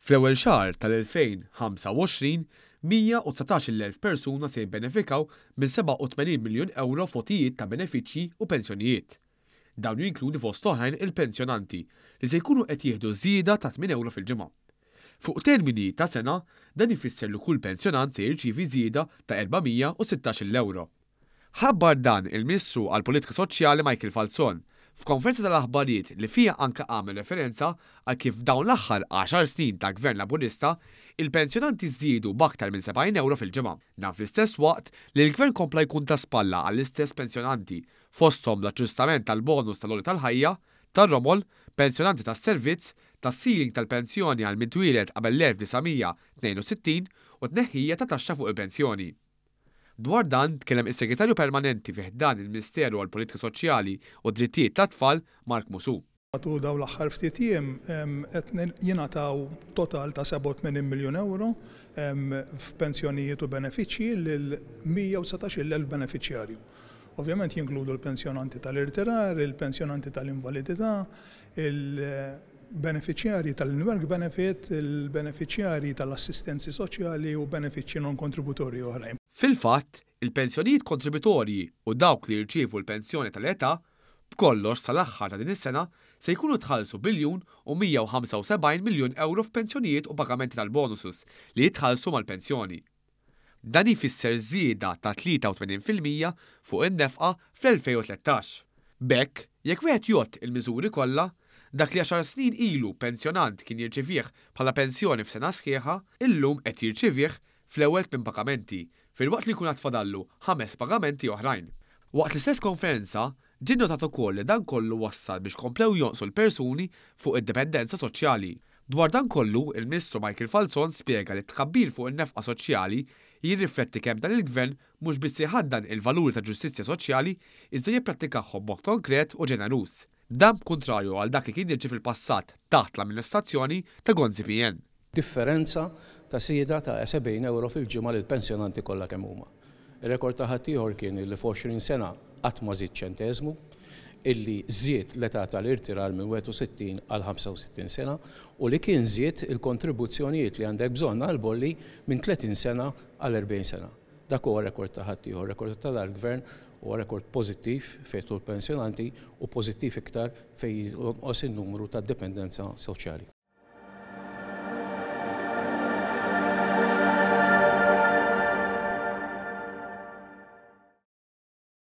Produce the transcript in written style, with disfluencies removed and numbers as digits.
Fl-ewwel xahar tal-2025, 119,000 persuna se jibbenefikaw minn 87 miljun ewro f'għotijiet ta' benefiċċji u pensjonijiet. Dawn jinkludi fost oħrajn il-pensjonanti li se jkunu qed jieħdu żieda ta' 8 ewro fil-ġimgħa. Fuq termini ta' sena, dan ifisser li kull pensjonant se jirċievi żieda ta' 416-il ewro. Ħabbar dan il-Ministru għall-Politika Soċjali Michael Falzon f'konferenza tal-aħbarijiet li fiha anke għamel referenza għal kif f'dawn l-aħħar għaxar snin ta' Gvern Laburista, il-pensjonanti żdiedu b'aktar minn 70 ewro fil-ġimgħa. Dan fl-istess waqt li l-Gvern kompla jkun ta' spalla għall-istess pensjonanti, fosthom l-aġġustament tal-bonus tal-għoli tal-ħajja, tar-romol, pensjonanti tas-servizz, tas-ceiling tal-pensjoni għal min twieled qabel l-1962 u t-tneħħija ta' taxxa fuq il-pensjoni. Dwar dan tkellem is-Segretarju Permanenti fi ħdan il-Ministeru għall-Politika Soċjali u d-Drittijiet tat-Tfal, Mark Musù. Matul dawn l-aħħar ftit jiem qed jingħataw total ta' 87 miljun ewro f'pensjonijiet u benefiċċji lil 119,000 benefiċjarju. Ovvjament jinkludu l-pensjonanti tal-irtirar, il-pensjonanti tal-invalidità, il-benefiċjarji tal-in-work benefit, il-benefiċjarji tal-assistenzi soċjali u benefiċċji non-kontributorji oħrajn. Fil-fatt, il-pensjonijiet kontributorji u dawk li jirċievu l-pensjoni tal-età, b'kollox sal-aħħar ta' din is-sena se jkunu tħallsu biljun u 175 miljun ewro f'pensjonijiet u pagamenti tal-bonuses li jitħallsu mal-pensjoni. Dan jfisser żieda ta' 83% fuq in-nefqa fl-2013. B'hekk, jekk wieħed jgħodd il-miżuri kollha, dak li għaxar snin ilu pensjonant kien jirċivih bħala pensjoni f'sena sħiħa, illum qed jirċivih fl-ewwel tmien pagamenti, filwaqt li jkun għad fadallu ħames pagamenti oħrajn. Waqt l-istess konferenza, ġie nnotat ukoll li dan kollu wassal biex komplew jonqsu l-persuni fuq id-dipendenza soċjali. Dwar dan kollu, il-Ministru Michael Falzon spjega li t-tkabbir fuq in-nefqa soċjali jirrifletti kemm dan il-Gvern mhux biss iħaddan il-valuri ta' ġustizzja soċjali iżda jipprattikahom b'mod konkret u ġeneruż. Dan b'kuntrarju għal dak li kien jiġri fil-passat taħt l-amministrazzjoni ta' Gonzi PN. Differenza ta' żieda ta' 70 ewro fil-ġimgħa lill-pensjonanti kollha kemm huma. Ir-rekord ta' ħaddieħor kien illi f'20 sena qatt ma żied ċenteżmu, illi żied l-età tal-irtirar minn 61 għal 65 sena u li kien żied il-kontribuzzjonijiet li għandek bżonn għall-bolli minn 30 sena għal 40 sena. Dak huwa rekord ta' ħaddieħor. Rekord ta' dal-Gvern huwa rekord pożittiv fejn jidħlu l-pensjonanti u pożittiv iktar fejn jonqos in-numru tad-dipendenza soċjali.